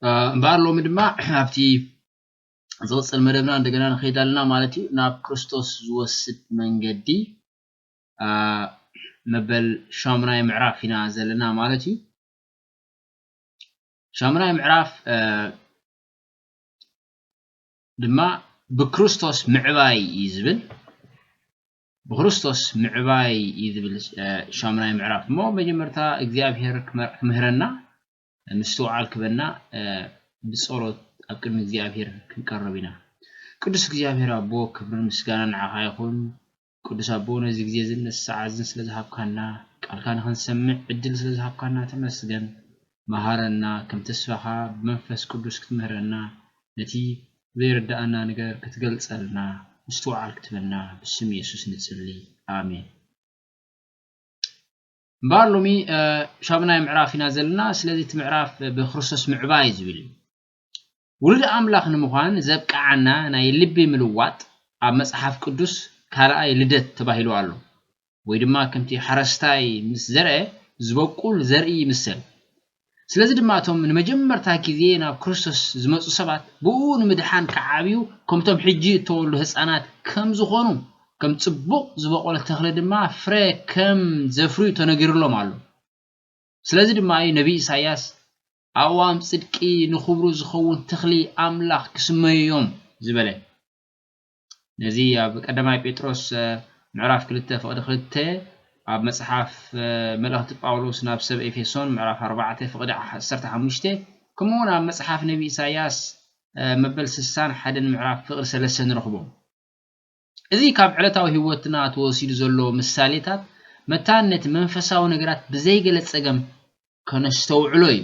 እምበኣር ሎሚ ድማ ኣብቲ ዝቕፅል መደብና እንደገና ንኸይድ ኣለና ማለት እዩ። ናብ ክርስቶስ ዝወስድ መንገዲ መበል ሻሙናይ ምዕራፍ ኢና ዘለና ማለት እዩ። ሻሙናይ ምዕራፍ ድማ ብክርስቶስ ምዕባይ እዩ ዝብል። ብክርስቶስ ምዕባይ እዩ ዝብል ሻሙናይ ምዕራፍ። እሞ መጀመርታ እግዚኣብሔር ክምህረና፣ ምስትውዓል ክበና፣ ብጸሎት ኣብ ቅድሚ እግዚኣብሔር ክንቀርብ ኢና። ቅዱስ እግዚኣብሔር ኣቦ፣ ክብርን ምስጋናን ንዓኻ ይኹን። ቅዱስ ኣቦ፣ ነዚ ግዜ እዝን ነዚ ሰዓት እዝን ስለ ዝሃብካና፣ ቃልካ ንኽንሰምዕ ዕድል ስለ ዝሃብካና ተመስገን። መሃረና፣ ከም ተስፋኻ ብመንፈስ ቅዱስ ክትምህረና፣ ነቲ ዘይርድኣና ነገር ክትገልጸልና፣ ምስትውዓል ክትበና ብስም የሱስ ንጽሊ። ኣሜን። እምበኣር ሎሚ ሻሙናይ ምዕራፍ ኢና ዘለና። ስለዚ እቲ ምዕራፍ ብክርስቶስ ምዕባይ ዝብል እዩ። ውሉድ ኣምላኽ ንምዃን ዘብቅዓና ናይ ልቢ ምልዋጥ ኣብ መጽሓፍ ቅዱስ ካልኣይ ልደት ተባሂሉ ኣሎ። ወይ ድማ ከምቲ ሓረስታይ ምስ ዘርአ ዝበቁል ዘርኢ ይምሰል። ስለዚ ድማ እቶም ንመጀመርታ ግዜ ናብ ክርስቶስ ዝመጹ ሰባት ብኡ ንምድሓን ክዓብዩ ከምቶም ሕጂ እተወልዱ ህጻናት ከም ዝኾኑ ከም ጽቡቕ ዝበቆለ ተኽሊ ድማ ፍረ ከም ዘፍርዩ ተነጊሩሎም ኣሎ። ስለዚ ድማ እዩ ነቢይ ኢሳያስ ኣእዋም ጽድቂ ንኽብሩ ዝኸውን ተኽሊ ኣምላኽ ክስመዩ እዮም ዝበለ። ነዚ ኣብ ቀዳማይ ጴጥሮስ ምዕራፍ ክልተ ፍቕዲ ክልተ ኣብ መጽሓፍ መልእኽቲ ጳውሎስ ናብ ሰብ ኤፌሶን ምዕራፍ ኣርባዕተ ፍቕዲ ዓሰርተ ሓሙሽተ ከምኡ እውን ኣብ መጽሓፍ ነቢ ኢሳያስ መበል ስሳን ሓደን ምዕራፍ ፍቕዲ ሰለስተ ንረኽቦ። እዚ ካብ ዕለታዊ ህይወትና ተወሲዱ ዘሎ ምሳሌታት መታን ነቲ መንፈሳዊ ነገራት ብዘይገለ ጸገም ከነስተውዕሎ እዩ።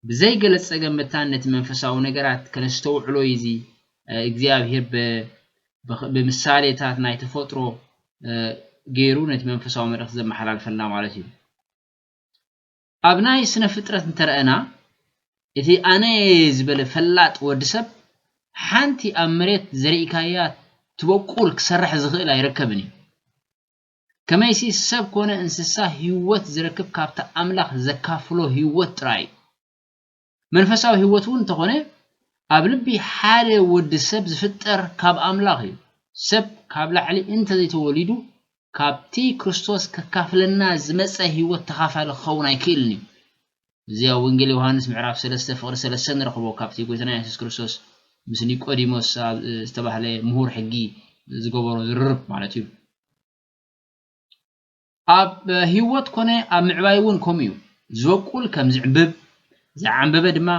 ብዘይገለ ጸገም መታን ነቲ መንፈሳዊ ነገራት ከነስተውዕሎ እዩ። እዚ እግዚኣብሔር ብምሳሌታት ናይ ተፈጥሮ ገይሩ ነቲ መንፈሳዊ መልእኽቲ ዘመሓላልፈልና ማለት እዩ። ኣብ ናይ ስነ ፍጥረት እንተረኣና እቲ ኣነ ዝበለ ፈላጥ ወዲ ሰብ ሓንቲ ኣብ መሬት ዘሪእካያ ትበቁል ክሰርሕ ዝኽእል ኣይረከብን እዩ። ከመይሲ ሰብ ኮነ እንስሳ ህይወት ዝረክብ ካብቲ ኣምላኽ ዘካፍሎ ህይወት ጥራይ እዩ። መንፈሳዊ ህይወት እውን እንተኾነ ኣብ ልቢ ሓደ ወዲ ሰብ ዝፍጠር ካብ ኣምላኽ እዩ። ሰብ ካብ ላዕሊ እንተዘይተወሊዱ ካብቲ ክርስቶስ ከካፍለና ዝመጸ ህይወት ተኻፋሊ ክኸውን ኣይክእልን እዩ። እዚ ኣብ ወንጌል ዮሃንስ ምዕራፍ ሰለስተ ፍቕዲ ሰለስተ ንረኽቦ ካብቲ ጎይታና የሱስ ክርስቶስ ምስ ኒቆዲሞስ ዝተባህለ ምሁር ሕጊ ዝገበሮ ዝርርብ ማለት እዩ። ኣብ ህይወት ኮነ ኣብ ምዕባይ እውን ከምኡ እዩ። ዝበቁል ከም ዝዕንብብ፣ ዝዓንበበ ድማ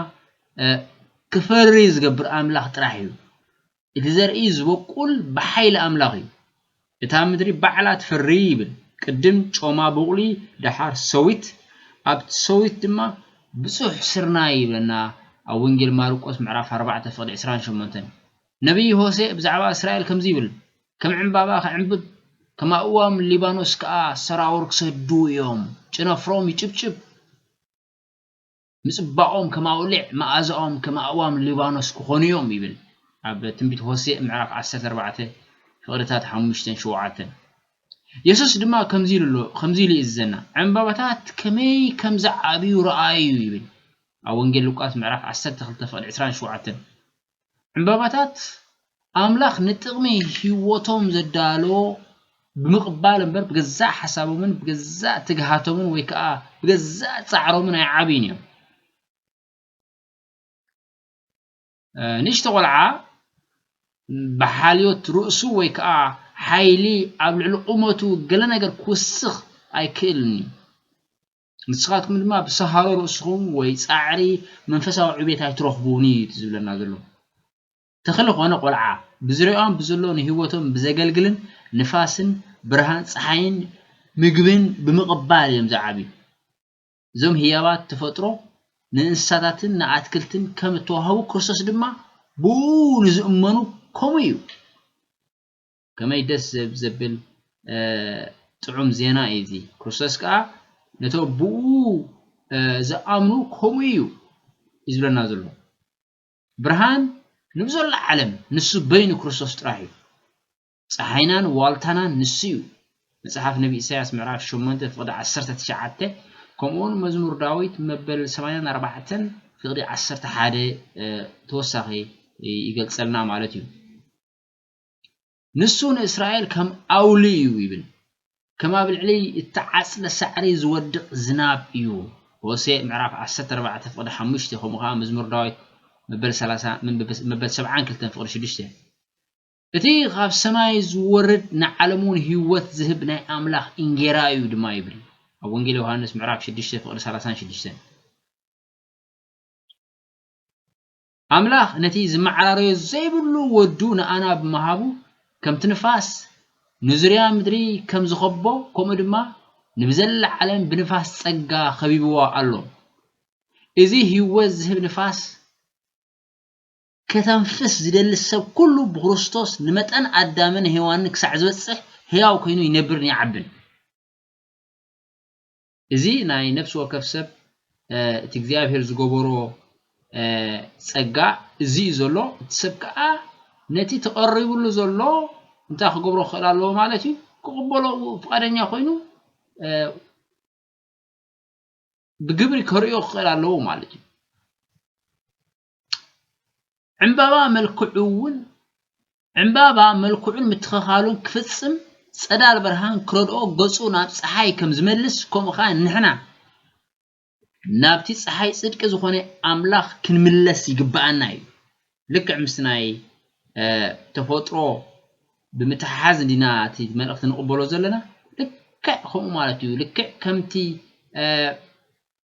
ክፈሪ ዝገብር ኣምላኽ ጥራሕ እዩ። እቲ ዘርኢ ዝበቁል ብሓይሊ ኣምላኽ እዩ። እታ ምድሪ ባዕላ ትፈሪ ይብል። ቅድም ጮማ ቡቕሊ፣ ደሓር ሰዊት፣ ኣብቲ ሰዊት ድማ ብዙሕ ስርናይ ይብለና ኣብ ወንጌል ማርቆስ ምዕራፍ ኣርባዕተ ፍቕዲ ዕስራን ሸሞንተን። ነቢይ ሆሴእ ብዛዕባ እስራኤል ከምዚ ይብል፣ ከም ዕምባባ ክዕንብብ፣ ከም ኣእዋም ሊባኖስ ከኣ ሰራውር ክሰዱ እዮም። ጨናፍሮም ይጭብጭብ፣ ምጽባቖም ከም ኣውሊዕ፣ መኣዛኦም ከም ኣእዋም ሊባኖስ ክኾኑ እዮም ይብል ኣብ ትንቢት ሆሴእ ምዕራፍ ዓሰርተ ኣርባዕተ ፍቕድታት ሓሙሽተን ሸውዓተን። የሱስ ድማ ከምዚ ኢሉ ኣሎ፣ ከምዚ ኢሉ ይእዝዘና፣ ዕምባባታት ከመይ ከም ዝዓብዩ ረኣዩ ይብል ኣብ ወንጌል ሉቃስ ምዕራፍ ዓሰርተ ክልተ ፍቕዲ ዕስራን ሸውዓተን። ዕምባባታት ኣምላኽ ንጥቕሚ ህይወቶም ዘዳለዎ ብምቕባል እምበር ብገዛእ ሓሳቦምን ብገዛእ ትግሃቶምን ወይ ከዓ ብገዛእ ጻዕሮምን ኣይዓብዩን እዮም። ንእሽቶ ቆልዓ ብሓልዮት ርእሱ ወይ ከዓ ሓይሊ ኣብ ልዕሊ ቁመቱ ገለ ነገር ክውስኽ ኣይክእልን እዩ። ንስኻትኩም ድማ ብሰሃሮ ርእስኹም ወይ ጻዕሪ መንፈሳዊ ዕቤት ኣይትረኽቡን እዩ ዝብለና ዘሎ። ተኽሊ ኾነ ቆልዓ ብዝሪኦም ብዘሎ ንህይወቶም ብዘገልግልን ንፋስን ብርሃን ጸሓይን ምግብን ብምቕባል እዮም ዝዓብዩ። እዞም ህያባት ተፈጥሮ ንእንስሳታትን ንኣትክልትን ከም እተዋህቡ ክርስቶስ ድማ ብኡ ንዝእመኑ ከምኡ እዩ። ከመይ ደስ ዘብል ጥዑም ዜና እዩ እዚ። ክርስቶስ ከዓ ነቶም ብኡ ዝኣምኑ ከምኡ እዩ እዩ ዝብለና ዘሎ። ብርሃን ንብዘሎ ዓለም ንሱ በይኑ ክርስቶስ ጥራሕ እዩ። ፀሓይናን ዋልታናን ንሱ እዩ። መፅሓፍ ነቢ ኢሳያስ ምዕራፍ ሸሞንተ ፍቕዲ ዓሰርተ ትሽዓተ ከምኡውን መዝሙር ዳዊት መበል ሰማንያን ኣርባዕተን ፍቕዲ ዓሰርተ ሓደ ተወሳኺ ይገልጸልና ማለት እዩ። ንሱ ንእስራኤል ከም ኣውሊ እዩ ይብል፣ ከም ኣብ ልዕሊ እተዓጽለ ሳዕሪ ዝወድቕ ዝናብ እዩ። ሆሴ ምዕራፍ ዓሰርተ ኣርባዕተ ፍቕዲ ሓሙሽተ፣ ከምኡ ኸዓ መዝሙር ዳዊት መበል ሰላሳ መበል ሰብዓን ክልተን ፍቕዲ ሽዱሽተ። እቲ ካብ ሰማይ ዝወርድ ንዓለም እውን ህይወት ዝህብ ናይ ኣምላኽ እንጌራ እዩ ድማ ይብል ኣብ ወንጌል ዮሃንስ ምዕራፍ ሽዱሽተ ፍቕዲ ሰላሳን ሽዱሽተን። ኣምላኽ ነቲ ዝመዓራረዮ ዘይብሉ ወዱ ንኣና ብምሃቡ፣ ከምቲ ንፋስ ንዙርያ ምድሪ ከም ዝኸቦ፣ ከምኡ ድማ ንብዘላ ዓለም ብንፋስ ጸጋ ኸቢብዋ ኣሎ። እዚ ህይወት ዝህብ ንፋስ ከተንፍስ ዝደሊ ሰብ ኩሉ ብክርስቶስ ንመጠን ኣዳምን ሄዋንን ክሳዕ ዝበጽሕ ህያው ኮይኑ ይነብርን ይዓብን። እዚ ናይ ነፍሲ ወከፍ ሰብ እቲ እግዚኣብሔር ዝገበሮ ጸጋ እዚ እዩ ዘሎ። እቲ ሰብ ከዓ ነቲ ተቐሪብሉ ዘሎ እንታይ ክገብሮ ክኽእል ኣለዎ ማለት እዩ? ክቕበሎ ፍቓደኛ ኮይኑ ብግብሪ ከርእዮ ክኽእል ኣለዎ ማለት እዩ። ዕምባባ መልክዑ እውን ዕምባባ መልክዑን ምትኽኻሉን ክፍጽም ጸዳል ብርሃን ክረድኦ ገጹ ናብ ጸሓይ ከም ዝመልስ፣ ከምኡ ኸኣ ንሕና ናብቲ ጸሓይ ጽድቂ ዝኾነ ኣምላኽ ክንምለስ ይግብኣና እዩ። ልክዕ ምስ ናይ ተፈጥሮ ብምትሕሓዝ እንዲና እቲ መልእኽቲ ንቕበሎ ዘለና። ልክዕ ከምኡ ማለት እዩ። ልክዕ ከምቲ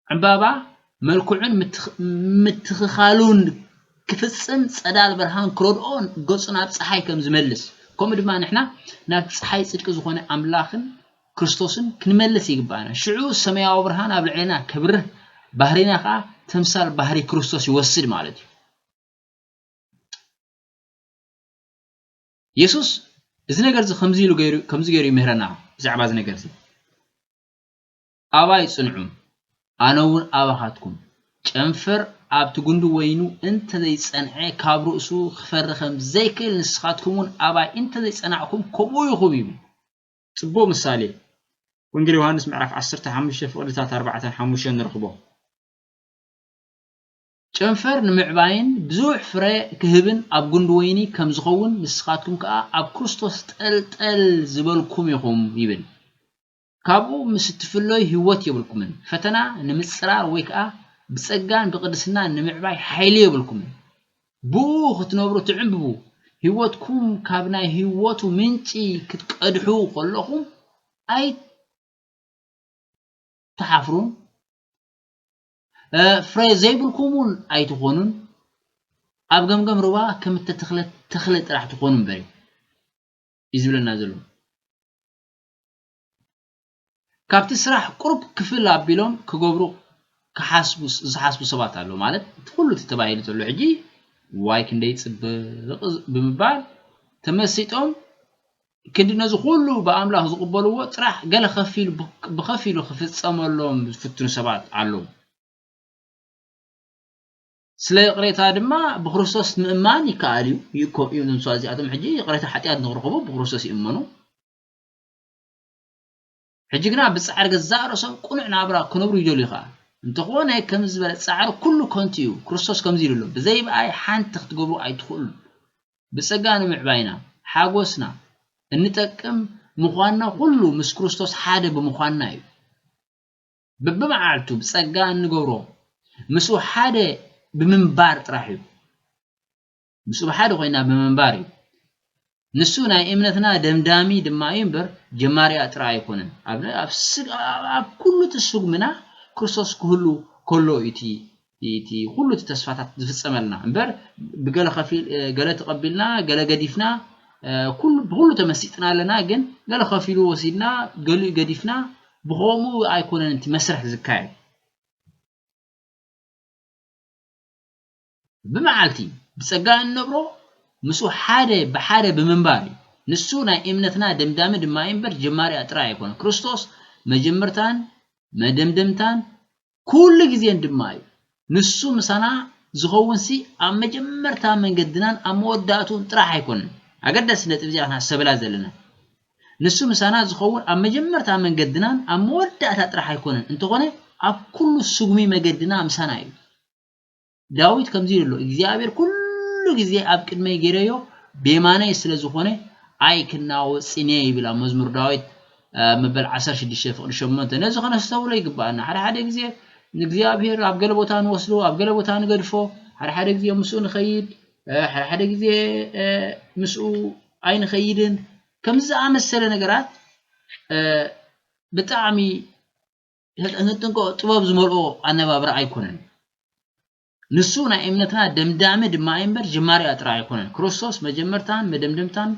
ዕምባባ መልክዑን ምትኽኻሉን ክፍጽም ጸዳል ብርሃን ክረድኦ ገጹ ናብ ጸሓይ ከም ዝመልስ፣ ከምኡ ድማ ንሕና ናብ ጸሓይ ጽድቂ ዝኾነ ኣምላኽን ክርስቶስን ክንመልስ ይግባኣና። ሽዑ ሰማያዊ ብርሃን ኣብ ልዕሌና ከብርህ፣ ባህሪና ኸኣ ተምሳል ባህሪ ክርስቶስ ይወስድ ማለት እዩ። የሱስ እዚ ነገር እዚ ከምዚ ኢሉ ገይሩ ከምዚ ገይሩ ይምህረና ብዛዕባ እዚ ነገር እዚ። ኣባይ ጽንዑ፣ ኣነ እውን ኣባኻትኩም። ጨንፈር ኣብቲ ጉንዲ ወይኑ እንተ ዘይጸንዐ ካብ ርእሱ ክፈሪ ከም ዘይክእል ንስኻትኩም እውን ኣባይ እንተ ዘይጸናዕኩም ከምኡ ኢኹም ይብል። ጽቡቕ ምሳሌ። ወንጌል ዮሃንስ ምዕራፍ ዓሰርተ ሓሙሽተ ፍቕድታት ኣርባዕተን ሓሙሽተን ንረኽቦ። ጨንፈር ንምዕባይን ብዙሕ ፍረ ክህብን ኣብ ጉንዲ ወይኒ ከም ዝኸውን ንስኻትኩም ከኣ ኣብ ክርስቶስ ጠልጠል ዝበልኩም ኢኹም ይብል። ካብኡ ምስ እትፍለዩ ህይወት የብልኩምን። ፈተና ንምጽራር ወይ ከኣ ብጸጋን ብቕድስናን ንምዕባይ ሓይሊ የብልኩምን። ብኡ ክትነብሩ ትዕምብቡ። ህይወትኩም ካብ ናይ ህይወቱ ምንጪ ክትቀድሑ ከለኹም ኣይትሓፍሩን። ፍረ ዘይብልኩም እውን ኣይትኾኑን። ኣብ ገምገም ሩባ ከም እተተኽለት ተኽሊ ጥራሕ ትኾኑ እምበር እዩ ዝብለና ዘሎ። ካብቲ ስራሕ ቁሩብ ክፍል ኣቢሎም ክገብሩ ክሓስቡ ዝሓስቡ ሰባት ኣለዉ። ማለት እቲ ኩሉ እቲ ተባሂሉ ዘሎ ሕጂ ዋይ ክንደይ ጽብቕ ብምባል ተመሲጦም ክንዲ ነዚ ኩሉ ብኣምላኽ ዝቕበልዎ ጥራሕ ገለ ከፊሉ ብኸፊሉ ክፍጸመሎም ዝፍትኑ ሰባት ኣለዉ። ስለ ይቕሬታ ድማ ብክርስቶስ ምእማን ይከኣል እዩ። ይእኮ እዩ ንምስዋ እዚኣቶም ሕጂ ይቕሬታ ሓጢኣት ንክረኽቡ ብክርስቶስ ይእመኑ። ሕጂ ግና ብጻዕሪ ገዛእ ርእሶም ቅኑዕ ናብራ ክነብሩ ይደልዩ ኸኣ። እንተኾነ ከምዚ ዝበለ ጻዕሪ ኩሉ ከንቱ እዩ። ክርስቶስ ከምዚ ኢሉ ኣሎ፣ ብዘይ ብኣይ ሓንቲ ክትገብሩ ኣይትኽእሉን። ብጸጋ ንምዕባይና፣ ሓጎስና፣ እንጠቅም ምዃንና ኩሉ ምስ ክርስቶስ ሓደ ብምዃንና እዩ። በብመዓልቱ ብጸጋ እንገብሮ ምስኡ ሓደ ብምንባር ጥራሕ እዩ። ምስኡ ብሓደ ኮይና ብምንባር እዩ። ንሱ ናይ እምነትና ደምዳሚ ድማ እዩ እምበር ጀማሪኣ ጥራይ ኣይኮነን። ኣብ ኣብ ስግ ኣብ ኩሉ እቲ ስጉምና ክርስቶስ ክህሉ ከሎ እዩ እቲ እቲ ኩሉ እቲ ተስፋታት ዝፍጸመልና እምበር ብገለ ከፊል ገለ ተቐቢልና ገለ ገዲፍና ኩሉ ብኩሉ ተመሲጥና ኣለና ግን ገለ ከፊሉ ወሲድና ገሊኡ ገዲፍና ብኸምኡ ኣይኮነን እቲ መስርሕ ዝካየድ። ብመዓልቲ ብጸጋ እንነብሮ ምስኡ ሓደ ብሓደ ብምንባር እዩ። ንሱ ናይ እምነትና ደምዳሚ ድማ እዩ እምበር ጀማሪኣ ጥራይ ኣይኮነን። ክርስቶስ መጀመርታን መደምደምታን ኩሉ ግዜን ድማ እዩ። ንሱ ምሳና ዝኸውንሲ ኣብ መጀመርታ መንገድናን ኣብ መወዳእትኡን ጥራሕ ኣይኮነን። ኣገዳሲ ነጥቢ እዚኣ ክንሓሰበላ ዘለና። ንሱ ምሳና ዝኸውን ኣብ መጀመርታ መንገድናን ኣብ መወዳእታ ጥራሕ ኣይኮነን፣ እንተኾነ ኣብ ኩሉ ስጉሚ መገድና ምሳና እዩ። ዳዊት ከምዚ ኢሉ ኣሎ፣ እግዚኣብሔር ኩሉ ግዜ ኣብ ቅድመይ ገይረዮ፣ ብየማነይ ስለ ዝኾነ ኣይክናወጽን እየ ይብል ኣብ መዝሙር ዳዊት፣ እ፣ መበል ዓሰርተ ሽዱሽተ ፍቕዲ ሸሞንተ። ነዚ ከነስተውሎ ይግባኣና። ሓደ ሓደ ግዜ ንእግዚኣብሔር ኣብ ገለ ቦታ ንወስዶ፣ ኣብ ገለ ቦታ ንገድፎ፣ ሓደ ሓደ ግዜ ምስኡ ንኸይድ፣ እ፣ ሓደ ሓደ ግዜ፣ እ፣ ምስኡ ኣይንኸይድን። ከምዚ ዝኣመሰለ ነገራት፣ እ፣ ብጣዕሚ ንጥንቀ-፣ ጥበብ ዝመልኦ ኣነባብራ ኣይኮነን። ንሱ ናይ እምነትና ደምዳሚ ድማ እዩ እምበር ጅማሬኣ ጥራይ ኣይኮነን። ክርስቶስ መጀመርታን መደምደምታን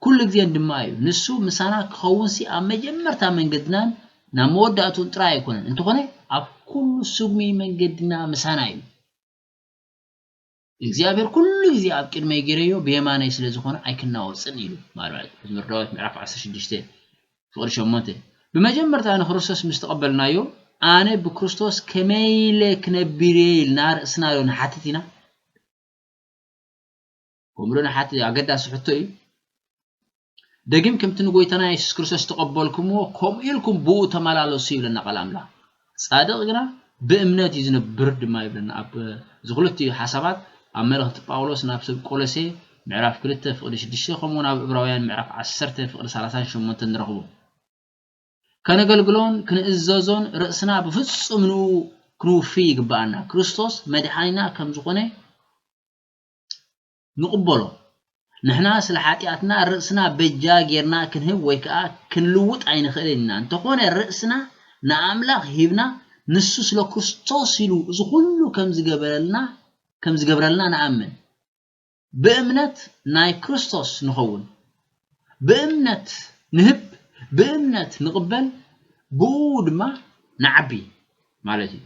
ኩሉ ግዜን ድማ እዩ። ንሱ ምሳና ክኸውንሲ ኣብ መጀመርታ መንገድናን ናብ መወዳእትኡን ጥራይ ኣይኮነን። እንተኾነ ኣብ ኩሉ ስጉሚ መንገድና ምሳና እዩ። እግዚኣብሔር ኩሉ ግዜ ኣብ ቅድመይ ገይረዮ ብየማነይ ስለ ዝኾነ ኣይክናወጽን ኢሉ። ማለት መዝሙር ዳዊት ምዕራፍ ዓሰርተ ሽዱሽተ ፍቕዲ ሸሞንተ። ብመጀመርታ ንክርስቶስ ምስ ተቐበልናዮ ኣነ ብክርስቶስ ከመይ ኢለ ክነብር እየ ኢልና ርእስና ዶ ንሓትት ኢና? ከምኡ ዶ ንሓትት? ኣገዳሲ ሕቶ እዩ። ደጊም ከምቲ ንጎይታና የሱስ ክርስቶስ ዝተቐበልኩምዎ ከምኡ ኢልኩም ብኡ ተመላለሱ ይብለና ቃል ኣምላኽ። ጻድቕ ግና ብእምነት እዩ ዝነብር ድማ ይብለና። ኣብ እዚ ክልቲኡ ሓሳባት ኣብ መልእኽቲ ጳውሎስ ናብ ሰብ ቆሎሴ ምዕራፍ ክልተ ፍቕዲ ሽዱሽተ ከምኡ እውን ኣብ ዕብራውያን ምዕራፍ ዓሰርተ ፍቕዲ ሰላሳን ሸሞንተን ንረኽቦ። ከነገልግሎን ክንእዘዞን ርእስና ብፍጹም ንኡ ክንውፊ ይግብኣና። ክርስቶስ መድሓኒና ከም ዝኾነ ንቕበሎ። ንሕና ስለ ሓጢኣትና ርእስና በጃ ጌርና ክንህብ ወይ ከኣ ክንልውጥ ኣይንኽእልን ኢና። እንተኾነ ርእስና ንኣምላኽ ሂብና ንሱ ስለ ክርስቶስ ኢሉ እዚ ኩሉ ከም ዝገበረልና፣ ከም ዝገብረልና ንኣምን። ብእምነት ናይ ክርስቶስ ንኸውን። ብእምነት ንህብ፣ ብእምነት ንቕበል፣ ብኡ ድማ ንዓቢ ማለት እዩ።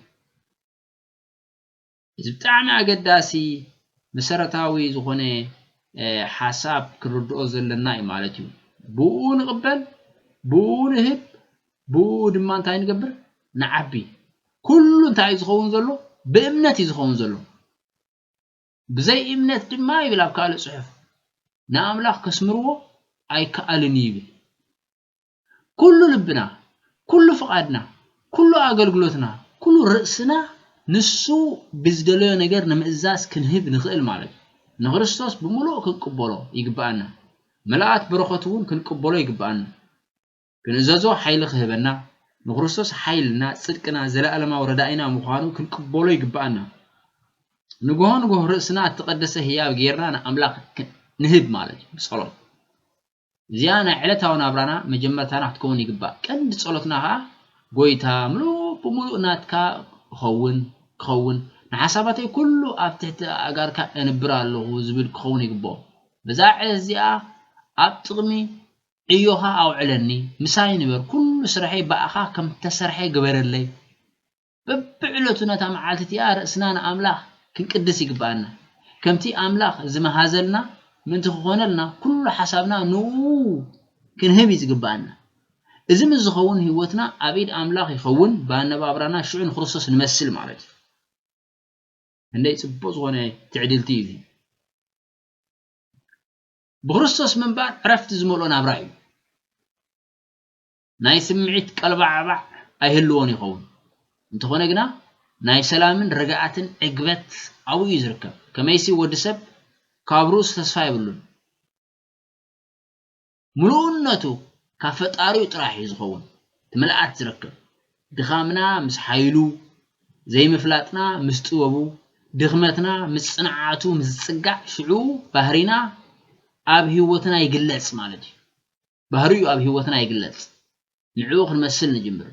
እዚ ብጣዕሚ ኣገዳሲ መሰረታዊ ዝኾነ፣ እ፣ ሓሳብ ክንርድኦ ዘለና እዩ ማለት እዩ። ብኡ ንቕበል፣ ብኡ ንህብ፣ ብኡ ድማ እንታይ ንገብር? ንዓቢ። ኩሉ እንታይ እዩ ዝኸውን ዘሎ? ብእምነት እዩ ዝኸውን ዘሎ። ብዘይ እምነት ድማ ይብል ኣብ ካልእ ጽሑፍ፣ ንኣምላኽ ከስምርዎ ኣይከኣልን እዩ ይብል። ኩሉ ልብና፣ ኩሉ ፍቓድና፣ ኩሉ ኣገልግሎትና፣ ኩሉ ርእስና ንሱ ብዝደለዮ ነገር ንምእዛዝ ክንህብ ንኽእል ማለት እዩ። ንክርስቶስ ብምሉእ ክንቅበሎ ይግብኣና። ምልኣት በረኸቱ እውን ክንቅበሎ ይግብኣና። ክንእዘዞ ሓይሊ ክህበና፣ ንክርስቶስ ሓይልና፣ ጽድቅና፣ ዘለኣለማዊ ረዳኢና ምዃኑ ክንቅበሎ ይግብኣና። ንግሆ ንግሆ ርእስና እተቐደሰ ህያብ ጌርና ንኣምላኽ ክ-፣ ንህብ ማለት እዩ፣ ብጸሎት። እዚኣ ናይ ዕለታዊ ናብራና መጀመርታና ክትከውን ይግባእ። ቀንዲ ጸሎትና ኸኣ፣ "ጎይታ፣ ምሉእ ብምሉእ ናትካ እኸውን፣ ክኸውን፣ ንሓሳባተይ ኩሉ ኣብ ትሕቲ ኣእጋርካ እንብር ኣለኹ" ዝብል ክኸውን ይግብኦ። በዛ ዕለት እዚኣ ኣብ ጥቕሚ ዕዮኻ ኣውዕለኒ፣ ምሳይ ንበር፣ ኩሉ ስርሐይ ብኣኻ ከም እተሰርሐ ግበረለይ። በብዕለቱ ነታ መዓልቲ እቲኣ ርእስና ንኣምላኽ ክንቅድስ ይግብኣና። ከምቲ ኣምላኽ ዝመሃዘልና ምእንቲ ክኾነልና፣ ኩሉ ሓሳብና ንኡ ክንህብ እዩ ዝግብኣና። እዚ ምስ ዝኸውን ህይወትና ኣብ ኢድ ኣምላኽ ይኸውን፣ ብኣነባብራና ሽዑ ንክርስቶስ ንመስል ማለት እዩ። ክንደይ ጽቡቕ ዝኾነ ትዕድልቲ እዩ እዚ። ብክርስቶስ ምንባር ዕረፍቲ ዝመልኦ ናብራ እዩ። ናይ ስምዒት ቀልባዕባዕ ኣይህልዎን ይኸውን። እንተኾነ ግና ናይ ሰላምን ርግኣትን ዕግበት ኣብኡ እዩ ዝርከብ። ከመይሲ ወዲ ሰብ ካብ ርእሱ ተስፋ የብሉን። ምሉእነቱ ካብ ፈጣሪኡ ጥራሕ እዩ ዝኸውን። እቲ ምልኣት ዝረክብ። ድኻምና ምስ ሓይሉ፣ ዘይምፍላጥና ምስ ጥበቡ፣ ድኽመትና ምስ ጽንዓቱ ምስ ዝጽጋዕ፣ ሽዑ ባህሪና ኣብ ህይወትና ይግለጽ ማለት እዩ። ባህሪኡ ኣብ ህይወትና ይግለጽ። ንዕኡ ክንመስል ንጅምር።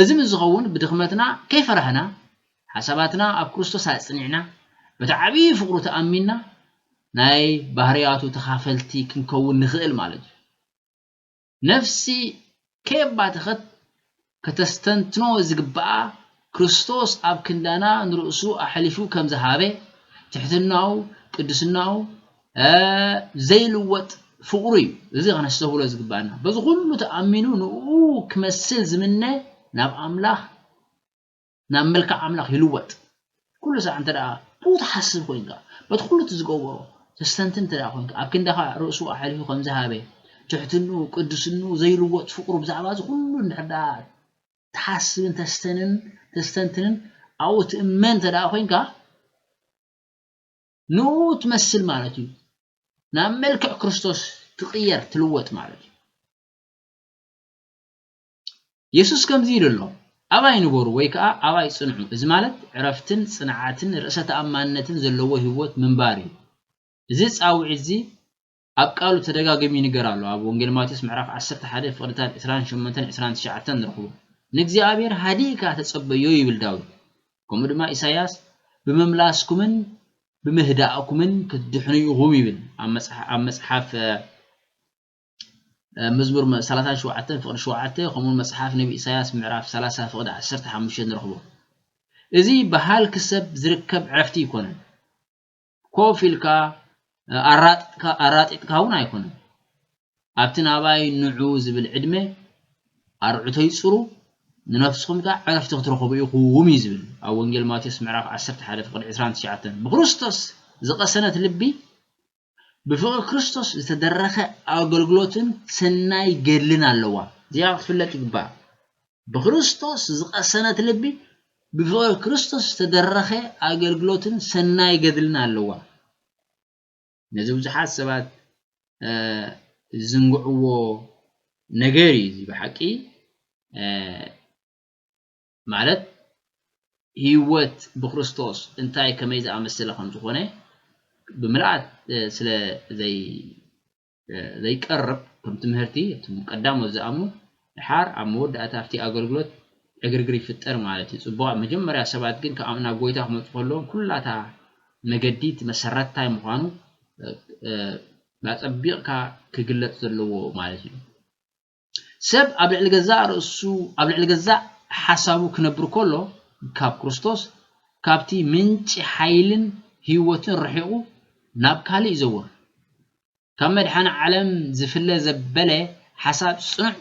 እዚ ምስ ዝኸውን ብድኽመትና ከይፈራህና፣ ሓሳባትና ኣብ ክርስቶስ ኣጽኒዕና፣ በቲ ዓብዪ ፍቕሩ ተኣሚንና፣ ናይ ባህርያቱ ተኻፈልቲ ክንከውን ንኽእል ማለት እዩ። ነፍሲ ከየባተኸት ከተስተንትኖ ዝግብኣ፣ ክርስቶስ ኣብ ክንዳና ንርእሱ ኣሕሊፉ ከም ዝሃበ፣ ትሕትናኡ፣ ቅድስናኡ፣ እ፣ ዘይልወጥ ፍቕሩ እዩ። እዚ ከነስተብህሎ ዝግብኣና። በዚ ኩሉ ተኣሚኑ ንኡ ክመስል ዝምነ ናብ ኣምላኽ፣ ናብ መልክዕ ኣምላኽ ይልወጥ። ኩሉ ሳዕ እንተ ደኣ ብኡ ትሓስብ ኮይንካ፣ በቲ ኩሉ እቲ ዝገብሮ ተስተንትን እንተ ደኣ ኮይንካ፣ ኣብ ክንዳኻ ርእሱ ኣሕሊፉ ከም ዝሃበ፣ ትሕትንኡ፣ ቅድስንኡ፣ ዘይልወጥ ፍቕሩ ብዛዕባ እዚ ኩሉ እንድሕር ደኣ ትሓስብን ተስተንን፣ ተስተንትንን ኣብኡ ትእመን እንተ ደኣ ኮይንካ፣ ንኡ ትመስል ማለት እዩ። ናብ መልክዕ ክርስቶስ ትቕየር፣ ትልወጥ ማለት እዩ። የሱስ ከምዚ ኢሉ ኣሎ፣ ኣባይ ንበሩ ወይ ከዓ ኣባይ ጽንዑ። እዚ ማለት ዕረፍትን ጽንዓትን ርእሰ ተኣማንነትን ዘለዎ ህይወት ምንባር እዩ። እዚ ጻውዒት እዚ ኣብ ቃሉ ተደጋጊሙ ይንገር ኣሎ። ኣብ ወንጌል ማቴዎስ ምዕራፍ ዓሰርተ ሓደ ፍቕድታት ዕስራን ሸሞንተን ዕስራን ትሽዓተን ንረኽቦ። ንእግዚኣብሔር ሃዲእካ ተጸበዮ ይብል ዳዊት። ከምኡ ድማ ኢሳያስ ብምምላስኩምን ብምህዳእኩምን ክትድሕኑ ኢኹም ይብል። ኣብ መጽሓ-፣ ኣብ መጽሓፍ፣ እ፣ እ፣ መዝሙር መ-፣ ሰላሳ ሸውዓተ ፍቕዲ ሸውዓተ፣ ከምኡውን መጽሓፍ ነቢ ኢሳያስ ምዕራፍ ሰላሳ ፍቕዲ ዓሰርተ ሓሙሽተ ንረኽቦ። እዚ ብሃልኪ ሰብ ዝርከብ ዕረፍቲ ኣይኮነን። ኮፍ ኢልካ፣ እ፣ ኣራጥካ-፣ ኣራጢጥካ እውን ኣይኮነን። ኣብቲ ናባይ ንዑ ዝብል ዕድመ ኣርዑተይ ጽሩ፣ ንነፍስኹም ከኣ ዕረፍቲ ክትረኽቡ ኢኹም እዩ ዝብል። ኣብ ወንጌል ማቴዎስ ምዕራፍ ዓሰርተ ሓደ ፍቕዲ ዕስራን ትሽዓተን። ብክርስቶስ ዝቐሰነት ልቢ፣ ብፍቕሪ ክርስቶስ ዝተደረኸ ኣገልግሎትን ሰናይ ገድልን ኣለዋ። እዚኣ ክትፍለጥ ይግባእ። ብክርስቶስ ዝቐሰነት ልቢ፣ ብፍቕሪ ክርስቶስ ዝተደረኸ ኣገልግሎትን ሰናይ ገድልን ኣለዋ። ነዚ ብዙሓት ሰባት፣ እ፣ ዝዝንግዕዎ ነገር እዩ። እዚ ብሓቂ፣ እ፣ ማለት ህይወት ብክርስቶስ እንታይ ከመይ ዝኣመሰለ ከም ዝኾነ ብምልኣት፣ እ፣ ስለ ዘይ-፣ እ፣ ዘይቀርብ ከም ትምህርቲ፣ እቶም ቀዳሞት ዝኣምኑ፣ ድሓር ኣብ መወዳእታ ኣብቲ ኣገልግሎት ዕግርግር ይፍጠር ማለት እዩ። ጽቡቕ፣ መጀመርያ ሰባት ግን ካብ ናብ ጎይታ ክመጹ ከለዎም ኩላታ መገዲ እቲ መሰረትታይ ምዃኑ፣ እ፣ እ፣ ኣጸቢቕካ ክግለጽ ዘለዎ ማለት እዩ። ሰብ ኣብ ልዕሊ ገዛእ ርእሱ፣ ኣብ ልዕሊ ገዛእ ሓሳቡ ክነብር ከሎ፣ ካብ ክርስቶስ፣ ካብቲ ምንጪ ሓይልን ህይወትን ርሒቑ ናብ ካልእ ይዘውር። ካብ መድሓኒ ዓለም ዝፍለ ዘበለ ሓሳብ ጽኑዕ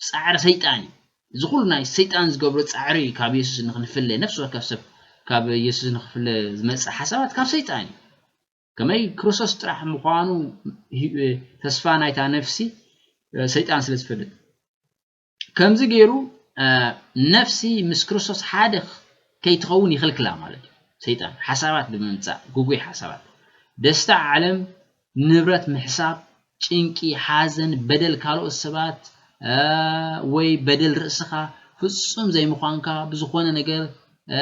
ጻዕሪ ሰይጣን እዩ። እዚ ኩሉ ናይ ሰይጣን ዝገብሮ ጻዕሪ እዩ ካብ የሱስ ንኽንፍለ፣ ነፍሲ ወከፍ ሰብ ካብ የሱስ ንኽፍለ ዝመጽእ ሓሳባት ካብ ሰይጣን እዩ። ከመይ ክርስቶስ ጥራሕ ምዃኑ ሂ-፣ ተስፋ ናይታ ነፍሲ፣ እ፣ ሰይጣን ስለ ዝፈልጥ። ከምዚ ገይሩ፣ እ፣ ነፍሲ ምስ ክርስቶስ ሓደ ከይትኸውን ይኽልክላ ማለት እዩ። ሰይጣን ሓሳባት ብምምጻእ፣ ግጉይ ሓሳባት። ደስታ ዓለም፣ ንብረት ምሕሳብ፣ ጭንቂ፣ ሓዘን፣ በደል ካልኦት ሰባት፣ እ፣ ወይ በደል ርእስኻ ፍጹም ዘይምዃንካ ብዝኾነ ነገር፣ እ፣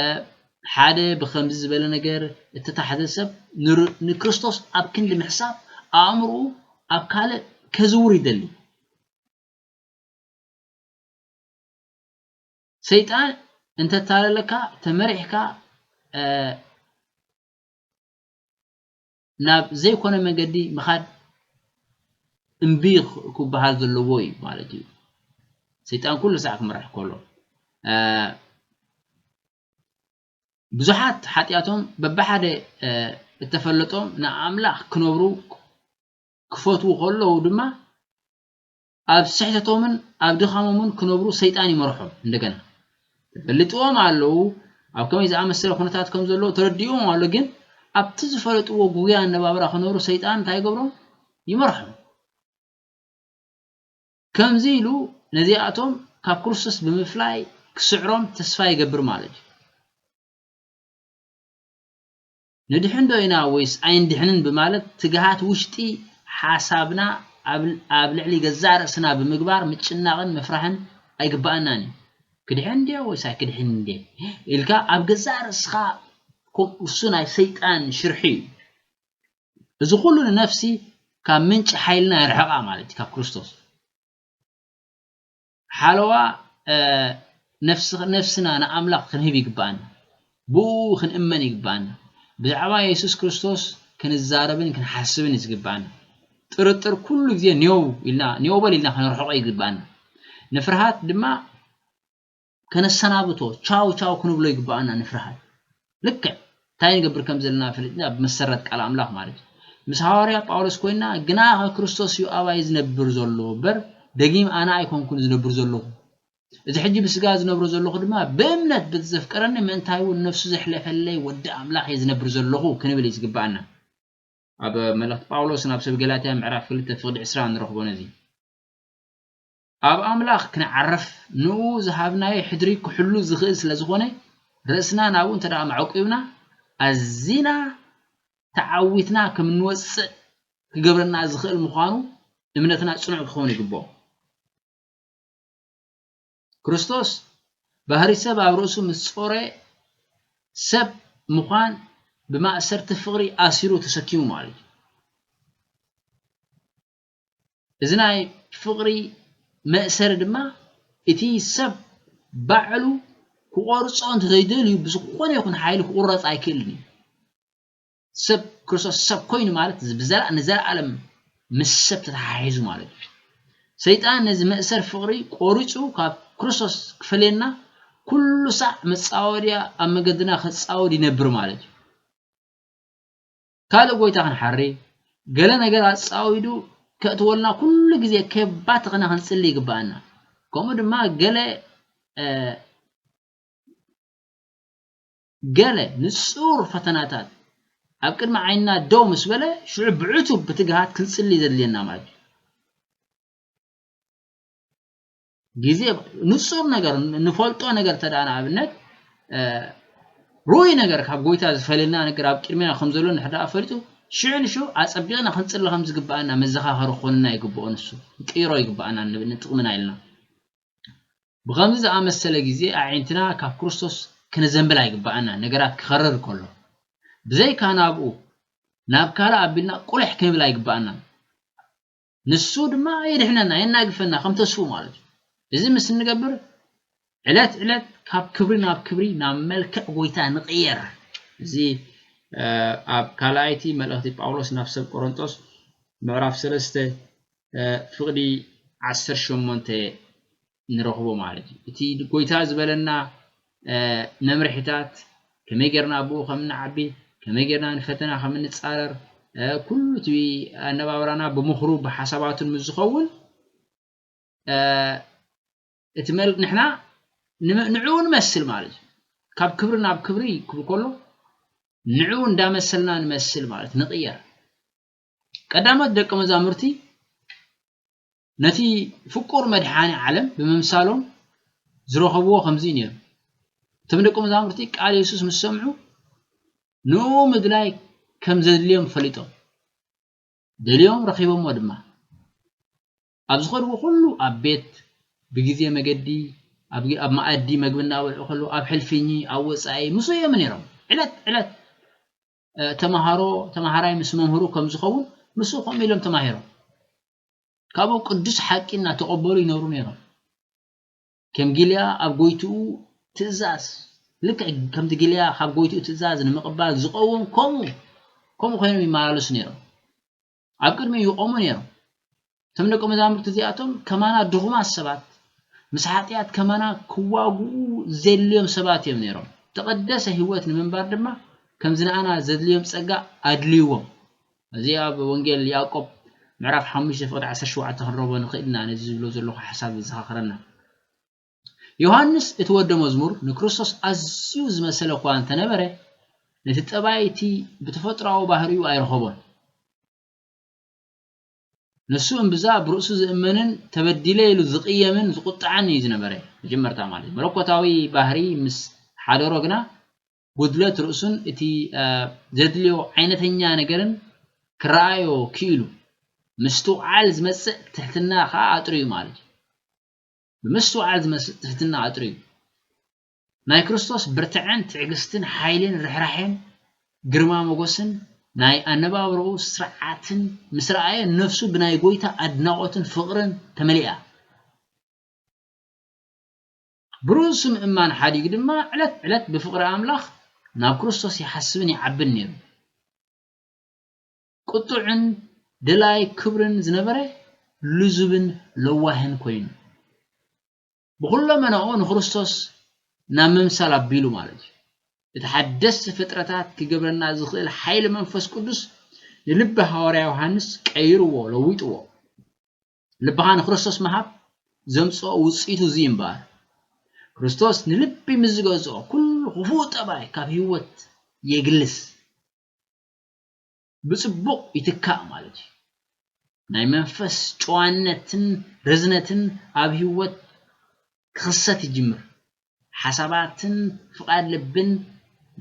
ሓደ ብኸምዚ ዝበለ ነገር እተታሕዘ ሰብ ንር-፣ ንክርስቶስ ኣብ ክንዲ ምሕሳብ ኣእምሮኡ ኣብ ካልእ ከዝውር ይደሊ። ሰይጣን እንተታለለካ ተመሪሕካ፣ እ፣ ናብ ዘይኮነ መንገዲ ምኻድ እምቢ ክበሃል ዘለዎ እዩ ማለት እዩ። ሰይጣን ኩሉ ሳዕ ክምራሕ ከሎ፣ እ፣ ብዙሓት ሓጢኣቶም በብሓደ፣ እ፣ እተፈለጦም ንኣምላኽ ክነብሩ ክፈትዉ ከለዉ ድማ ኣብ ስሕተቶምን ኣብ ድኻሞምን ክነብሩ ሰይጣን ይመርሖም። እንደገና ተፈሊጥዎም ኣለዉ፣ ኣብ ከመይ ዝኣመሰለ ኩነታት ከም ዘለዉ ተረዲእዎም ኣሎ፣ ግን ኣብቲ ዝፈለጥዎ ጉጉይ ኣነባብራ ክነብሩ ሰይጣን እንታይ ይገብሮም? ይመርሖም። ከምዚ ኢሉ ነዚኣቶም ካብ ክርስቶስ ብምፍላይ ክስዕሮም ተስፋ ይገብር ማለት እዩ። ንድሕን ዶ ኢና ወይስ ኣይንድሕንን ብማለት ትግሃት ውሽጢ ሓሳብና ኣብ፣ ኣብ ልዕሊ ገዛእ ርእስና ብምግባር ምጭናቕን ምፍራህን ኣይግባኣናን እዩ። ክድሕን እንድየ ወይስ ኣይክድሕን እንድየ ኢልካ ኣብ ገዛእ ርእስኻ ኮ-፣ እሱ ናይ ሰይጣን ሽርሒ እዩ። እዚ ኩሉ ንነፍሲ ካብ ምንጪ ሓይልና የርሕቓ ማለት እዩ፣ ካብ ክርስቶስ። ሓለዋ፣ እ፣ ነፍስ-፣ ነፍስና ንኣምላኽ ክንህብ ይግባኣና። ብኡ ክንእመን ይግባኣና። ብዛዕባ የሱስ ክርስቶስ ክንዛረብን ክንሓስብን እዩ ዝግባኣና። ጥርጥር ኩሉ ግዜ ኔው ኢልና፣ ኔው በል ኢልና ከነርሕቖ ይግባኣና። ንፍርሃት ድማ ከነሰናብቶ፣ ቻው ቻው ክንብሎ ይግባኣና ንፍርሃት። ልክዕ እንታይ ንገብር ከም ዘለና ፈሊጥና ብመሰረት ቃል ኣምላኽ ማለት እዩ። ምስ ሃዋርያ ጳውሎስ ኮይና፣ ግና ከ ክርስቶስ እዩ ኣባይ ዝነብር ዘሎ እምበር፣ ደጊም ኣነ ኣይኮንኩን ዝነብር ዘለኹ። እዚ ሕጂ ብስጋ ዝነብሮ ዘለኹ ድማ ብእምነት በቲ ዘፍቀረኒ፣ ምእንታይ እውን ነፍሱ ዘሕለፈለይ ወዲ ኣምላኽ እየ ዝነብር ዘለኹ ክንብል እዩ ዝግባኣና። ኣብ መልእኽቲ ጳውሎስ ናብ ሰብ ገላትያ ምዕራፍ ክልተ ፍቕዲ ዕስራ ንረኽቦ ነዚ። ኣብ ኣምላኽ ክንዓርፍ ንኡ ዝሃብናዮ ሕድሪ ክሕሉ ዝኽእል ስለ ዝኾነ፣ ርእስና ናብኡ እንተ ደኣ መዕቂብና፣ ኣዚና ተዓዊትና ከም እንወፅእ ክገብረና ዝኽእል ምዃኑ እምነትና ጽኑዕ ክኸውን ይግብኦ። ክርስቶስ ባህሪ ሰብ ኣብ ርእሱ ምስ ጾረ ሰብ ምዃን ብማእሰርቲ ፍቕሪ ኣሲሩ ተሰኪሙ ማለት እዩ። እዚ ናይ ፍቕሪ መእሰሪ ድማ እቲ ሰብ ባዕሉ ክቖርጾ እንተዘይደልዩ ብዝኾነ ይኹን ሓይሊ ክቑረጽ ኣይክእልን እዩ። ሰብ ክርስቶስ ሰብ ኮይኑ ማለት ብዘላ ንዘለኣለም ምስ ሰብ ተተሓሒዙ ማለት እዩ። ሰይጣን ነዚ መእሰር ፍቕሪ ቆሪጹ ካብ ክርስቶስ ክፈልየና ኩሉ ሳዕ መጻወድያ ኣብ መገድና ክጻወድ ይነብር ማለት እዩ። ካልእ ጎይታ ክንሓሪ ገለ ነገር ኣጻዊዱ ከእትወልና ኩሉ ግዜ ከባትኽና ክንጽሊ ይግባኣና። ከምኡ ድማ ገለ ገለ ንጹር ፈተናታት ኣብ ቅድሚ ዓይንና ደው ምስ በለ ሽዑ ብዕቱብ ብትግሃት ክንጽሊ ዘድልየና ማለት እዩ። ግዜ ንጹር ነገር ንፈልጦ ነገር ተዳ ንኣብነት ሩይ ነገር ካብ ጎይታ ዝፈለና ነገር ኣብ ቅድሚና ከም ዘሎ ንሕዳ ፈሊጡ ሽዑ ንሽዑ ኣጸቢቕና ክንጽሊ ከም ዝግባኣና መዘኻኸሪ ክኾንና ይግብኦ። ንሱ ንቅይሮ ይግባኣና ንጥቕምና ኢልና ብኸምዚ ዝኣመሰለ ግዜ ኣዒንትና ካብ ክርስቶስ ክነዘንብል ኣይግባኣና። ነገራት ክኸርር ከሎ ብዘይካ ናብኡ ናብ ካልእ ኣቢልና ቁልሕ ክንብል ኣይግባኣና። ንሱ ድማ የድሕነና የናግፈና ከም ተስፉ ማለት እዩ። እዚ ምስ እንገብር ዕለት ዕለት ካብ ክብሪ ናብ ክብሪ ናብ መልክዕ ጎይታ ንቕየር። እዚ ኣብ ካልኣይቲ መልእኽቲ ጳውሎስ ናብ ሰብ ቆሮንጦስ ምዕራፍ ሰለስተ ፍቕዲ ዓሰርተ ሸሞንተ ንረኽቦ ማለት እዩ። እቲ ጎይታ ዝበለና መምርሒታት ከመይ ጌርና ኣብኡ ከም ንዓቢ ከመይ ጌርና ንፈተና ከም እንጻረር ኩሉ እቲ ኣነባብራና ብምኽሩ ብሓሳባቱን ምስ ዝኸውን እቲ መል ንሕና ንዕኡ ንመስል ማለት እዩ። ካብ ክብሪ ናብ ክብሪ ክብል ከሎ ንዕኡ እንዳመሰልና ንመስል ማለት ንቕየር። ቀዳሞት ደቂ መዛሙርቲ ነቲ ፍቁር መድሓኒ ዓለም ብምምሳሎም ዝረኸብዎ ከምዚ እዩ ነይሩ። እቶም ደቂ መዛሙርቲ ቃል የሱስ ምስ ሰምዑ ንኡ ምድላይ ከም ዘድልዮም ፈሊጦም ደልዮም ረኺቦሞ ድማ ኣብ ዝኸድዎ ኩሉ ኣብ ቤት ብግዜ መገዲ ኣብ መኣዲ መግቢ እናበልዑ ከለዉ ኣብ ሕልፍኝ ኣብ ወፃኢ ምስኡ እዮም ነይሮም ዕለት ዕለት ተምሃሮ ተምሃራይ ምስ መምህሩ ከም ዝኸውን ምስኡ ከምኡ ኢሎም ተማሂሮም ካብኡ ቅዱስ ሓቂ እናተቐበሉ ይነብሩ ነይሮም ከም ጊልያ ኣብ ጎይትኡ ትእዛዝ ልክዕ ከምቲ ጊልያ ካብ ጎይትኡ ትእዛዝ ንምቕባል ዝቐውም ከምኡ ከምኡ ኮይኖም ይመላለሱ ነይሮም ኣብ ቅድሚ ይቆሙ ነይሮም እቶም ደቂ መዛሙርቲ እዚኣቶም ከማና ድኹማት ሰባት ምስ ሓጢኣት ከማና ክዋግኡ ዘድልዮም ሰባት እዮም ነይሮም ተቐደሰ ህይወት ንምንባር ድማ ከምዚ ንኣና ዘድልዮም ጸጋ ኣድልይዎም እዚ ኣብ ወንጌል ያዕቆብ ምዕራፍ ሓሙሽተ ፍቕዲ ዓሰርተ ሸውዓተ ክንረኽቦ ንኽእል ኢና ነዚ ዝብሎ ዘለኹ ሓሳብ ዘዘኻኽረና ዮሃንስ እቲ ወደ መዝሙር ንክርስቶስ ኣዝዩ ዝመሰለ እኳ እንተነበረ ነቲ ጠባይ እቲ ብተፈጥሮኣዊ ባህሪኡ ኣይረኸቦን ንሱ እምብዛ ብርእሱ ዝእመንን ተበዲለ ኢሉ ዝቕየምን ዝቁጣዕን እዩ ዝነበረ መጀመርታ ማለት መለኮታዊ ባህሪ ምስ ሓደሮ ግና ጉድለት ርእሱን እቲ ዘድልዮ ዓይነተኛ ነገርን ክረኣዮ ክኢሉ ምስትውዓል ዝመጽእ ትሕትና ከዓ ኣጥርዩ ማለት እዩ ብምስትውዓል ዝመጽእ ትሕትና ኣጥርዩ ናይ ክርስቶስ ብርትዐን ትዕግስትን ሓይልን ርሕራሕን ግርማ ሞገስን ናይ ኣነባብርኡ ስርዓትን ምስ ረኣየ ነፍሱ ብናይ ጎይታ ኣድናቖትን ፍቕርን ተመሊኣ ብርእሱ ምእማን ሓዲጉ ድማ ዕለት ዕለት ብፍቕሪ ኣምላኽ ናብ ክርስቶስ ይሓስብን ይዓብን ነይሩ። ቁጡዕን ደላይ ክብርን ዝነበረ ልዙብን ለዋህን ኮይኑ ብኹለመናኡ ንክርስቶስ ናብ ምምሳል ኣቢሉ ማለት እዩ። እቲ ሓደስቲ ፍጥረታት ክገብረና ዝኽእል ሓይሊ መንፈስ ቅዱስ ንልቢ ሃዋርያ ዮሃንስ ቀይርዎ ለዊጥዎ። ልብኻ ንክርስቶስ ምሃብ ዘምፅኦ ውፅኢቱ እዚ እምበኣር ክርስቶስ ንልቢ ምስ ዝገዝኦ ኩሉ ክፉእ ጠባይ ካብ ህይወት የግልስ ብፅቡቕ ይትካእ ማለት እዩ ናይ መንፈስ ጨዋነትን ርዝነትን ኣብ ህይወት ክኽሰት ይጅምር ሓሳባትን ፍቓድ ልብን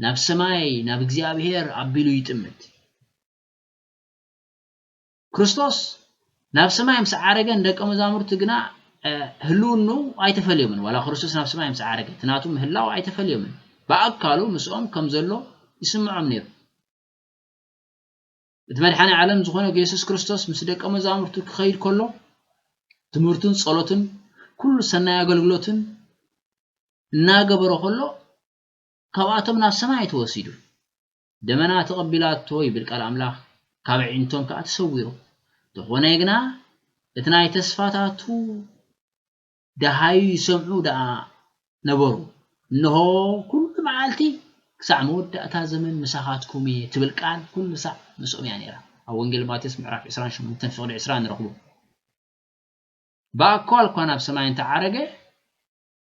ናብ ሰማይ ናብ እግዚኣብሔር ኣቢሉ ይጥምት ክርስቶስ ናብ ሰማይ ምስ ዓረገ ንደቀ መዛሙርቱ ግና፣ እ፣ ህልውንኡ ኣይተፈልዮምን። ዋላ ክርስቶስ ናብ ሰማይ ምስ ዓረገ፣ እቲ ናቱ ምህላው ኣይተፈልዮምን። ብኣካሉ ምስኦም ከም ዘሎ ይስምዖም ነይሩ። እቲ መድሓኒ ዓለም ዝኾነ የሱስ ክርስቶስ ምስ ደቀ መዛሙርቱ ክኸይድ ከሎ፣ ትምህርቱን ጸሎትን፣ ኩሉ ሰናይ ኣገልግሎትን እናገበረ ከሎ፣ ካብኣቶም ናብ ሰማይ ተወሲዱ። ደመና ተቐቢላቶ ይብል ቃል ኣምላኽ፣ ካብ ኣዒንቶም ከኣ ተሰዊሩ። እንተኾነ ግና፣ እቲ ናይ ተስፋታቱ ደሃዩ ይሰምዑ ደኣ ነበሩ። እንሆ፣ ኩሉ መዓልቲ ክሳዕ መወዳእታ ዘመን ምሳኻትኩም እየ ትብል ቃል ኩሉ ሳዕ ምስኦም እያ ነይራ። ኣብ ወንጌል ማቴዎስ ምዕራፍ ዕስራን ሸሞንተን ፍቕዲ ዕስራ ንረኽቦ። ብኣካል እኳ ናብ ሰማይ እንተዓረገ፣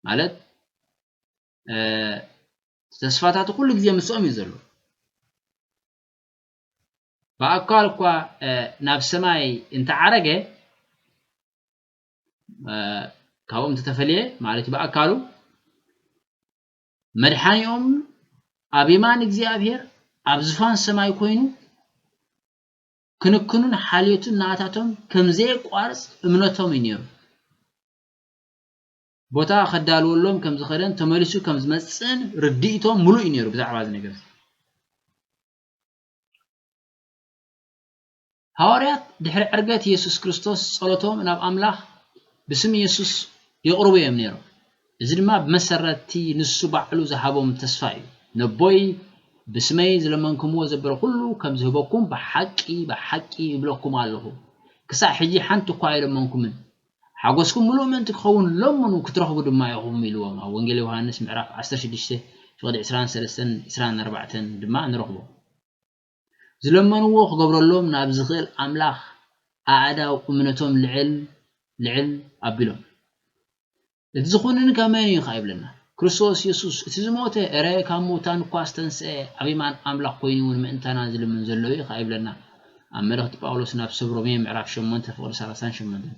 ማለት፣ እ፣ ተስፋታቱ ኩሉ ግዜ ምስኦም እዩ ዘሎ። ብኣካል እኳ፣ እ፣ ናብ ሰማይ እንተዓረገ፣ እ፣ ካብኦም እንተተፈልየ፣ ማለት እዩ፣ ብኣካሉ መድሓኒኦም ኣብ የማን እግዚኣብሔር ኣብ ዝፋን ሰማይ ኮይኑ ክንክኑን ሓልዮቱን ናታቶም ከም ዘየቋርጽ እምነቶም እዩ ነይሩ። ቦታ ከዳልወሎም ከም ዝኸደን ተመሊሱ ከም ዝመጽእን ርድኢቶም ምሉእ እዩ ነይሩ ብዛዕባ እዚ ነገር እዚ። ሃዋርያት ድሕሪ ዕርገት የሱስ ክርስቶስ ጸሎቶም ናብ ኣምላኽ ብስም የሱስ የቕርቡ እዮም ነይሮም። እዚ ድማ ብመሰረት'ቲ ንሱ ባዕሉ ዝሃቦም ተስፋ እዩ። ነቦይ ብስመይ ዝለመንኩምዎ ዘበለ ኩሉ ከም ዝህበኩም ብሓቂ፣ ብሓቂ እብለኩም ኣለኹ። ክሳዕ ሕጂ ሓንቲ እኳ ኣይለመንኩምን። ሓጎስኩም ምሉእ ምእንቲ ክኸውን ለምኑ፣ ክትረኽቡ ድማ ኢኹም ኢልዎም። ኣብ ወንጌል ዮሃንስ ምዕራፍ ዓሰርተ ሽዱሽተ ፍቕዲ ዕስራን ሰለስተን ዕስራን ኣርባዕተን ድማ ንረኽቦ። ዝለመንዎ ክገብረሎም ናብ ዝኽእል ኣምላኽ ኣእዳው እምነቶም ልዕል ልዕል ኣቢሎም። እቲ ዝኹንኒ ከ መን እዩ ከኣ ይብለና። ክርስቶስ የሱስ፣ እቲ ዝሞተ፣ እረ ካብ ምውታን እኳ ዝተንስአ፣ ኣብ የማን ኣምላኽ ኮይኑ እውን ምእንታና ዝልምን ዘሎ እዩ ከኣ ይብለና። ኣብ መልእኽቲ ጳውሎስ ናብ ሰብ ሮሜ ምዕራፍ ሸሞንተ ፍቕዲ ሰላሳን ሸሞንተን።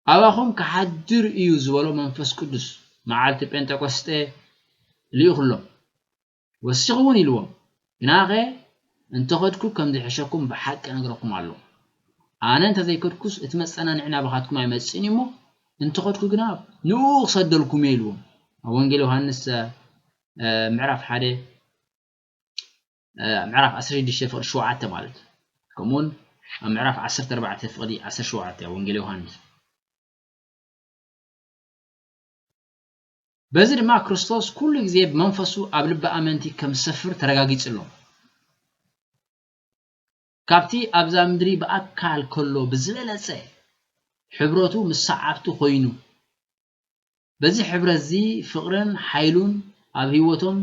ኣባኹም ክሓድር እዩ ዝበሎ መንፈስ ቅዱስ መዓልቲ ጴንጠቆስጤ ልኢኹሎም። ወሲኹ እውን ኢልዎም፣ ግናኸ እንተኸድኩ ከም ዝሕሸኩም ብሓቂ እነግረኩም ኣለኹ። ኣነ እንተዘይከድኩስ እቲ መጸናንዒ ናባኻትኩም ኣይመጽእን እዩ እሞ፣ እንተኸድኩ ግና ንኡ ክሰደልኩም እየ ኢልዎም። ኣብ ወንጌል ዮሃንስ፣ እ፣ ምዕራፍ ሓደ፣ እ፣ ምዕራፍ ዓሰርተ ሽዱሽተ ፍቕዲ ሸውዓተ ማለት እዩ። ከምኡውን ኣብ ምዕራፍ ዓሰርተ ኣርባዕተ ፍቕዲ ዓሰርተ ሸውዓተ ወንጌል ዮሃንስ። በዚ ድማ ክርስቶስ ኩሉ ግዜ ብመንፈሱ ኣብ ልቢ ኣመንቲ ከም ዝሰፍር ተረጋጊጹ ኣሎ። ካብቲ ኣብዛ ምድሪ ብኣካል ከሎ ብዝበለጸ ሕብረቱ ምስ ሰዓብቱ ኮይኑ፣ በዚ ሕብረት እዚ ፍቕርን ሓይሉን ኣብ ህይወቶም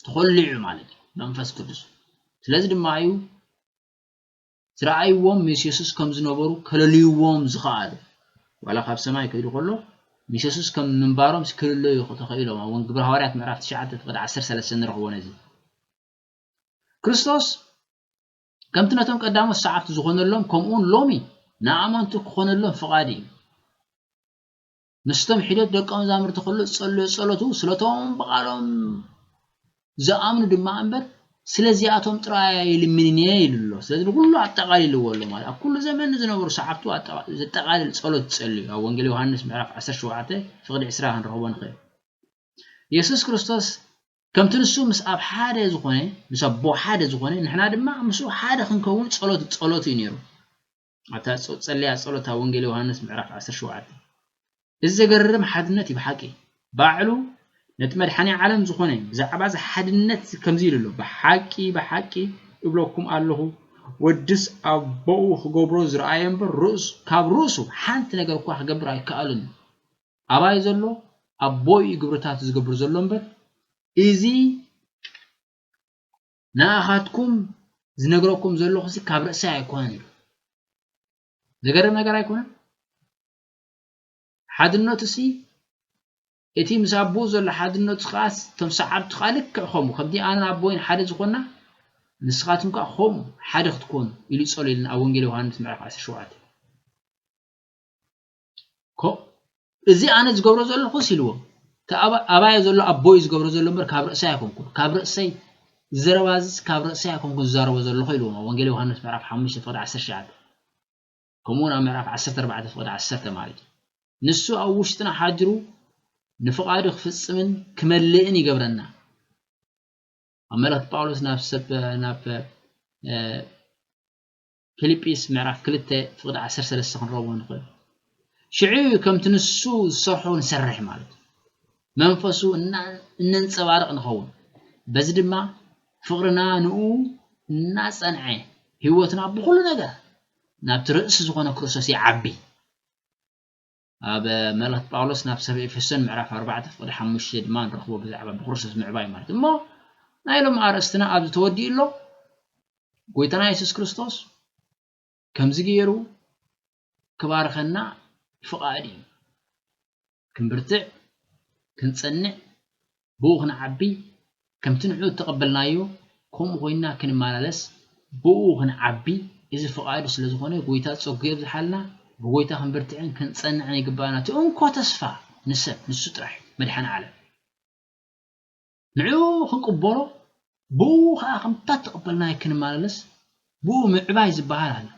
ተኾሊዑ ማለት እዩ፣ መንፈስ ቅዱስ። ስለዚ ድማ እዩ ዝረኣይዎም ምስ የሱስ ከም ዝነበሩ ከለልይዎም ዝኸኣሉ። ዋላ ካብ ሰማይ ከይዱ ከሎ፣ ምስ የሱስ ከም ምንባሮም ክልለዩ ተኸኢሎም። ኣብ ግብሪ ሃዋርያት ምዕራፍ ትሽዓተ ፍቕዲ ዓሰርተ ሰለስተ ንረኽቦ ነዚ። ክርስቶስ ከምቲ ነቶም ቀዳሞት ሰዓብቲ ዝኾነሎም፣ ከምኡውን ሎሚ ንኣመንቱ ክኾነሎም ፍቓዱ እዩ። ምስቶም ሒደት ደቀ መዛሙርቲ ከሎ ዝጸለዮ ጸሎቱ፣ ስለቶም ብቓሎም ዝኣምኑ ድማ እምበር፣ ስለዚኣቶም ጥራይ ኣይልምንን እየ ኢሉ ኣሎ። ስለዚ ንኹሉ ኣጠቓሊልዎ ኣሎ ማለት፣ ኣብ ኩሉ ዘመን ዝነበሩ ሰዓብቱ ኣጠቓ-፣ ዘጠቓልል ጸሎት ጸልዩ። ኣብ ወንጌል ዮሃንስ ምዕራፍ ዓሰርተ ሸውዓተ ፍቕዲ ዕስራ ክንረኽቦ ንኽእል። የሱስ ክርስቶስ ከምቲ ንሱ ምስ ኣብ ሓደ ዝኾነ፣ ምስ ኣቦ ሓደ ዝኾነ፣ ንሕና ድማ ምስኡ ሓደ ክንከውን ጸሎት፣ ጸሎቱ እዩ ነይሩ። ኣብታ ጸ-፣ ጸለያ ጸሎት ኣብ ወንጌል ዮሃንስ ምዕራፍ ዓሰርተ ሸውዓተ። እዚ ዘገርም ሓድነት እዩ ብሓቂ። ባዕሉ ነቲ መድሓኒ ዓለም ዝኾነ ብዛዕባ እዚ ሓድነት እዚ ከምዚ ኢሉ ኣሎ፣ "ብሓቂ፣ ብሓቂ እብለኩም ኣለኹ፣ ወድስ ኣቦኡ ክገብሮ ዝረኣየ እምበር ርእሱ፣ ካብ ርእሱ ሓንቲ ነገር እኳ ክገብር ኣይከኣሉን እዩ። ኣባይ ዘሎ ኣቦይ እዩ ግብርታቱ ዝገብር ዘሎ እምበር፣ እዚ ንኣኻትኩም ዝነግረኩም ዘለኹ እዚ ካብ ርእሰይ ኣይኮነን" ኢሉ። ዘገርም ነገር ኣይኮነን? ሓድነቱ ሲ፣ እቲ ምስ ኣቦኡ ዘሎ ሓድነቱ ከኣስ፣ እቶም ሰዓብቱ ከኣ ልክዕ ከምኡ፣ ከምቲ ኣነን ኣቦይን ሓደ ዝኾንና፣ ንስኻትኩም ከኣ ከምኡ ሓደ ክትኮኑ ኢሉ ጸልዩልና ኣብ ወንጌል ዮሃንስ ምዕራፍ ዓሰርተ ሸውዓተ። ኮ-፣ እዚ ኣነ ዝገብሮ ዘለኹስ ኢልዎ። እቲ ኣባ-፣ ኣባየ ዘሎ ኣቦይ ዝገብሮ ዘሎ እምበር ካብ ርእሰይ ኣይኮንኩን። ካብ ርእሰይ ዘረባ እዚስ ካብ ርእሰይ ኣይኮንኩን ዝዛረቦ ዘለኹ ኢልዎም ኣብ ወንጌል ዮሃንስ ምዕራፍ ሓሙሽተ ፍቕዲ ዓሰርተ ትሽዓተ፣ ከምኡ እውን ኣብ ምዕራፍ ዓሰርተ ኣርባዕተ ፍቕዲ ዓሰርተ ማለት እዩ። ንሱ ኣብ ውሽጥና ሓዲሩ ንፍቓዱ ክፍጽምን ክመልእን ይገብረና። ኣብ መልእኽቲ ጳውሎስ ናብ ሰብ ናብ ፊልጲስ ምዕራፍ ክልተ ፍቕዲ ዓሰርተ ሰለስተ ክንረኽቦ ንኽእል። ሽዑ ከምቲ ንሱ ዝሰርሖ ንሰርሕ ማለት እዩ። መንፈሱ እነንጸባርቕ ንኸውን። በዚ ድማ ፍቕርና ንኡ እናጸንዐ ህይወትና ብኹሉ ነገር ናብቲ ርእሲ ዝኾነ ክርስቶስ ይዓቢ። ኣብ መልእኽቲ ጳውሎስ ናብ ሰብ ኤፌሶን ምዕራፍ ኣርባዕተ ፍቕዲ ሓሙሽተ ድማ ንረኽቦ ብዛዕባ ብክርስቶስ ምዕባይ ማለት እሞ ናይ ሎም ኣርእስትና ኣብዚ ተወዲኡ ኣሎ። ጎይታና የሱስ ክርስቶስ ከምዚ ገይሩ ክባርኸና ፍቓድ እዩ። ክንብርትዕ፣ ክንጸንዕ፣ ብኡ ክንዓቢ፣ ከምቲ ንዕኡ እተቐበልናዮ ከምኡ ኮይንና ክንመላለስ፣ ብኡ ክንዓቢ፣ እዚ ፍቓዱ ስለ ዝኾነ ጎይታ ጸጉ የብዝሓልና። ብጎይታ ክንብርትዕን ክንጸንዕን ይግባኣና። እቲ እንኮ ተስፋ ንሰብ ንሱ ጥራሕ እዩ፣ መድሓኒ ዓለም። ንዕኡ ክንቅበሎ፣ ብኡ ኸዓ ከምታ እተቐበልናዮ ክንመላለስ፣ ብኡ ምዕባይ ዝበሃል ኣሎ።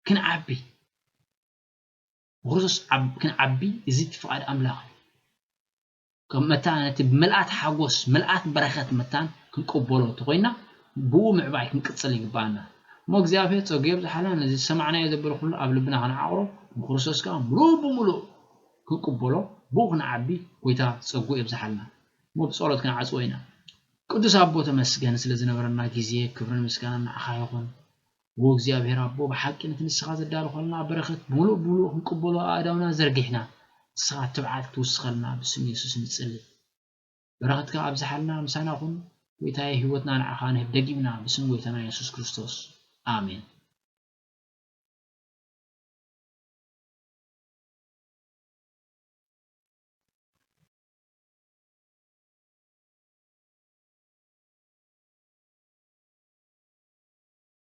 ክንዓቢ፣ ብክርስቶስ ዓብ-፣ ክንዓቢ፣ እዚ እቲ ፍቓድ ኣምላኽ እዩ። ከም መታን ነቲ ብምልኣት ሓጎስ፣ ምልኣት በረኸት መታን ክንቅበሎ እንተኾይና፣ ብኡ ምዕባይ ክንቅጽል ይግባኣና። እሞ እግዚኣብሔር ጸጉ የብዝሓልና፣ ነዚ ዝሰማዕናዮ ዘበለ ኩሉ ኣብ ልብና ክንዓቕሮ፣ ብክርስቶስ ከኣ ምሉእ ብምሉእ ክንቅበሎ፣ ብኡ ክንዓቢ፣ ጎይታ ጸጉ የብዝሓልና። እሞ ብጸሎት ክንዓጽዎ ኢና። ቅዱስ ኣቦ ተመስገን ስለ ዝነበረና ግዜ፣ ክብርን ምስጋናን ንዓኻ ይኹን። ዎ እግዚኣብሔር ኣቦ፣ ብሓቂ ነቲ ንስኻ ዘዳለኾልና በረኸት ብምሉእ ብምሉእ ክንቅበሎ ኣእዳውና ዘርጊሕና፣ ንስኻ ትብዓት ክትውስኸልና ብስም የሱስ ንጽሊ። በረኸትካ ኣብዝሓልና፣ ምሳና ኩን። ጎይታየ፣ ህይወትና ንዓኻ ንህብ ደጊምና ብስም ጎይታና የሱስ ክርስቶስ። ኣሜን።